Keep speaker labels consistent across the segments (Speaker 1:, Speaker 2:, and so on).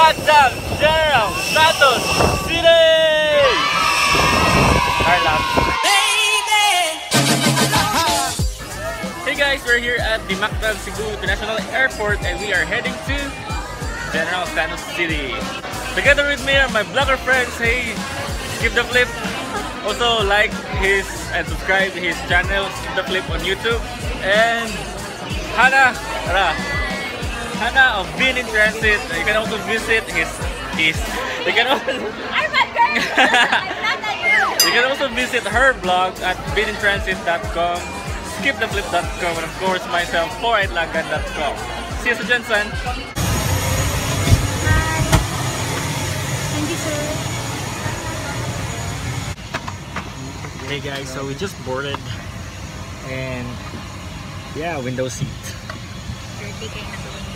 Speaker 1: Goddamn General Santos City! Carla. Hey guys, we're here at the Mactan Cebu International Airport and we are heading to General Santos City. Together with me are my blogger friends. Hey, Skip the Flip. Also like his and subscribe his channel, Skip the Flip on YouTube. And Hannah, tara. Hannah of Bean in Transit. You can also visit his you can also
Speaker 2: I'm a girl! I'm not a girl!
Speaker 1: You can also visit her blog at beanintransit.com, skiptheflip.com, and of course myself, 48lagan.com. See you sa Jensen!
Speaker 2: Hi! Thank you, sir.
Speaker 1: Hey guys, so we just boarded and yeah, window seat.
Speaker 2: Dirty kayo na window seat.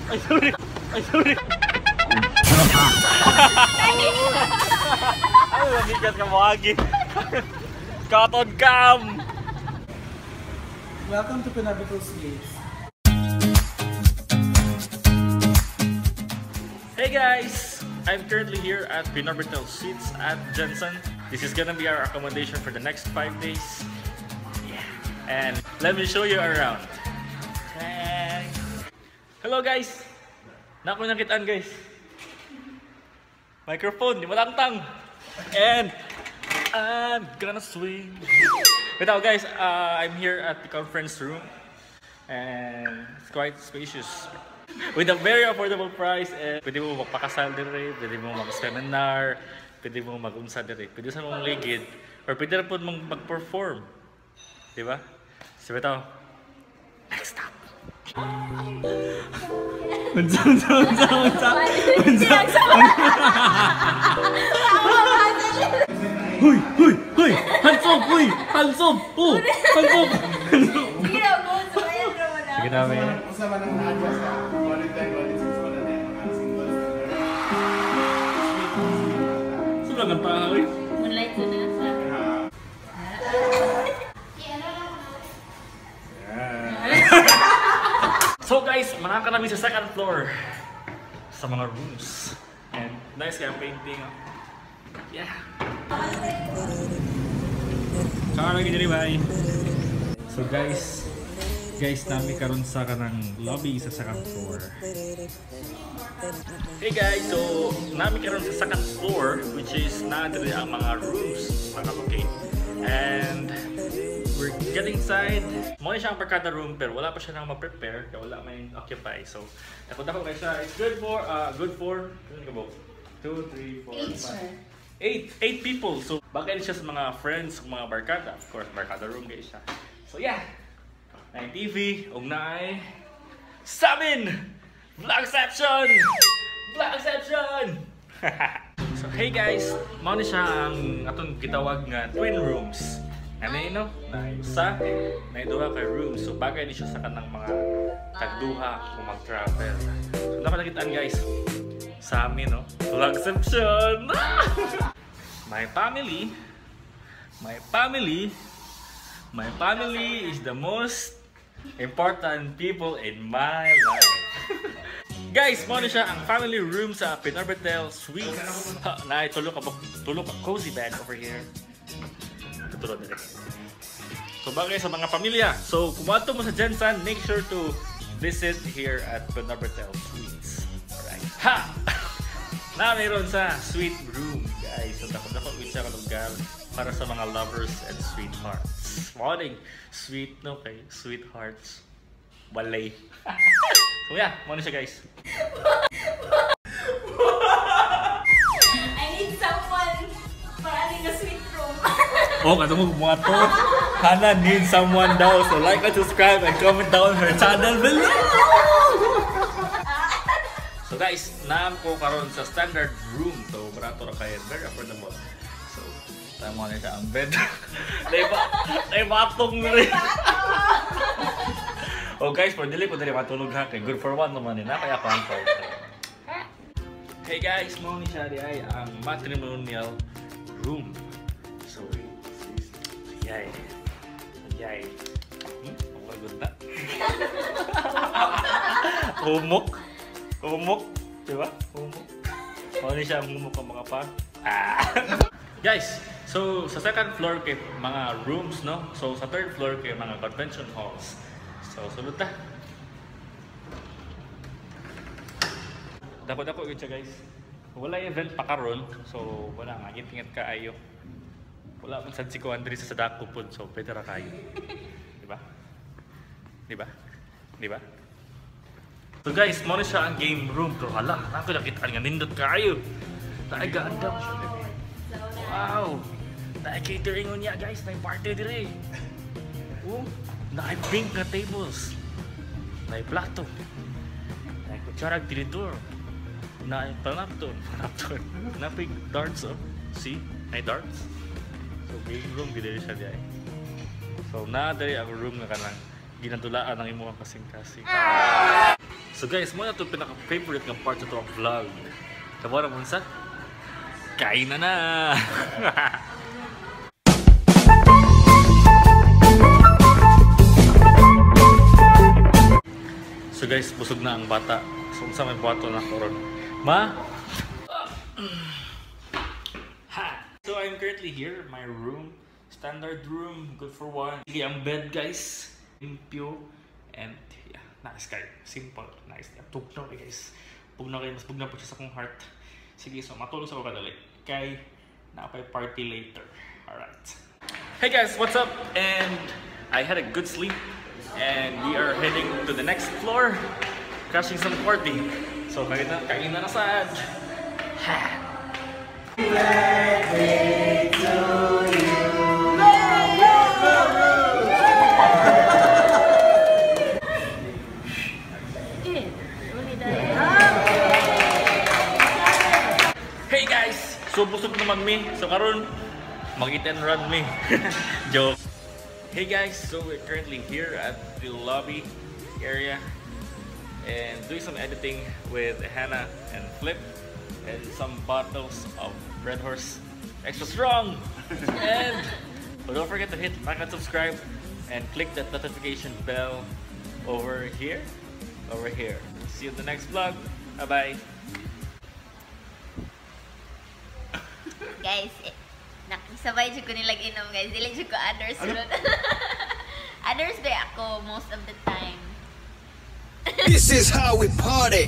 Speaker 1: Ay, sorry! Ay, sorry! Ay, lamigas ka mo, Agi. Cotton cam!
Speaker 3: Welcome to Pinorbital Suites.
Speaker 1: Hey guys! I'm currently here at Pinorbital Suites at Jensen. This is gonna be our accommodation for the next 5 days. Yeah. And let me show you around. Hey. Hello guys! Naku nakitaan guys. Microphone, di matangtang. And I'm gonna swing. Wait out guys, I'm here at the conference room. And it's quite spacious. With a very affordable price. And pwede mo magpakasal dire, pwede mo mag-seminar, pwede mo mag-unsa dire, pwede sa mong ligid, or pwede rin po mong mag-perform. Diba? So ito, next stop. Unsa, unsa, unsa, unsa, unsa. Huy, huy, huy! Hands off, huy! Hands off! Oh! Hands off! Sige namin. Sobrang ganda ka, uy.
Speaker 2: Moonlight sa nasa.
Speaker 1: So guys, manaka namin sa second floor sa mga rooms. And nice kaya painting. Yeah. Tsaka lagi diri, bye. So guys, nami karon sa kanang lobby sa second floor. Hey guys, so nami karon sa second floor, which is naa diri ang mga rooms nakalocate. And we're getting inside. Mo ni siya ang barkada room pero wala pa siya nang ma-prepare kaya wala may occupy. So dako kay siya. It's good for 2 3 4 5 8 people. So bagay siya sa mga friends, mga barkada. Of course, barkada room guys siya. So yeah. Naay TV ug naay Samin! Vlogception! Vlogception! So hey guys, mao ni siya ang atong gitawag nga twin rooms. Ano yun, no? Naay usa, naay duha ka rooms. So bagay ni siya sa kanang mga tagduha kung mag-travel. So napalakitaan guys sa amin, no? Vlogception! My family is the most important people in my life. Guys, mo na siya ang family room sa Pinorbital Suites. Naay tulo ka cozy bed over here. Tutulog na rin. So bagay sa mga pamilya. So kung adto mo sa Jensen, make sure to visit here at Pinorbital Suites. Alright. Ha! Na meron sa suite room, guys. So dako-dako with siya ka lugar para sa mga lovers and sweethearts. Morning, sweet no kay sweethearts. Walay. So yeah, mo na siya guys.
Speaker 2: I need someone para in the sweet room.
Speaker 1: Oh, katong mga to. Hannah needs someone daw. So like and subscribe and comment down her channel below. So guys, naam ko karon sa standard room. So barato ra kayo, very affordable. So tama na siya ang bed. Naibatong na rin. Oh guys, for dili ko dili matulog ha kay good for one naman ni na kaya ko ang part. Hey guys, mao ni siya di ay ang matrimonial room. So, yay. Yay. Okay, good na. Humok. Humok. Diba? Humok. Mao ni siya ang humok ang mga pa. Ah. Guys, so sa second floor kay mga rooms, no? So sa third floor kay mga convention halls. So sulod ta. Dako-dako gyud siya, guys. Wala event pa karon, so wala nga ingat kaayo. Wala man sad si Kuan diri sa Sadako pod, so pwede ra kayo. Diba? Diba? Diba? So guys, mo ni siya ang game room. Pero hala, nako nakita nga nindot kaayo. Naay gaandam siya, bebe. Wow! Naay catering niya, guys, naay party diri. Oh, naay pink nga tables. Naay plato. Naay kutsara ug tinidor. Naay panapton, panapton. Naay darts oh. See? Naay darts. So game room gid siya diay. So naa diri ang room nga kanang ginadulaan ang imong kasing-kasing. So guys, mo na to pinaka favorite nga part sa tuwang vlog. Kabara mo sa kain na na. So guys, busog na ang bata. So unsa may buhaton na karon? Ma? Ha. So I'm currently here, my room, standard room, good for one. Sige, ang bed guys, limpyo and yeah, nice kayo. Simple, nice. Tugnaw kayo guys. Bugnaw kayo, mas bugnaw po siya sa akong heart. Sige, so matulog sa ako kadali. Kay napay party later. Alright. Hey guys, what's up? And I had a good sleep. And we are heading to the next floor, crashing some party. So kain na na sad. Ha.
Speaker 3: Birthday to you.
Speaker 1: Hey guys! So busog naman mi. So karon mag-eat and run mi. Joke. Hey guys, so we're currently here at the lobby area and doing some editing with Hannah and Flip and some bottles of Red Horse Extra Strong. And but don't forget to hit like and subscribe and click that notification bell over here. Over here. See you in the next vlog. Bye bye.
Speaker 2: Guys, nakisabay jud ko nilag inom guys. Dili jud ko others. Others ba ako most of the time.
Speaker 4: This is how we party.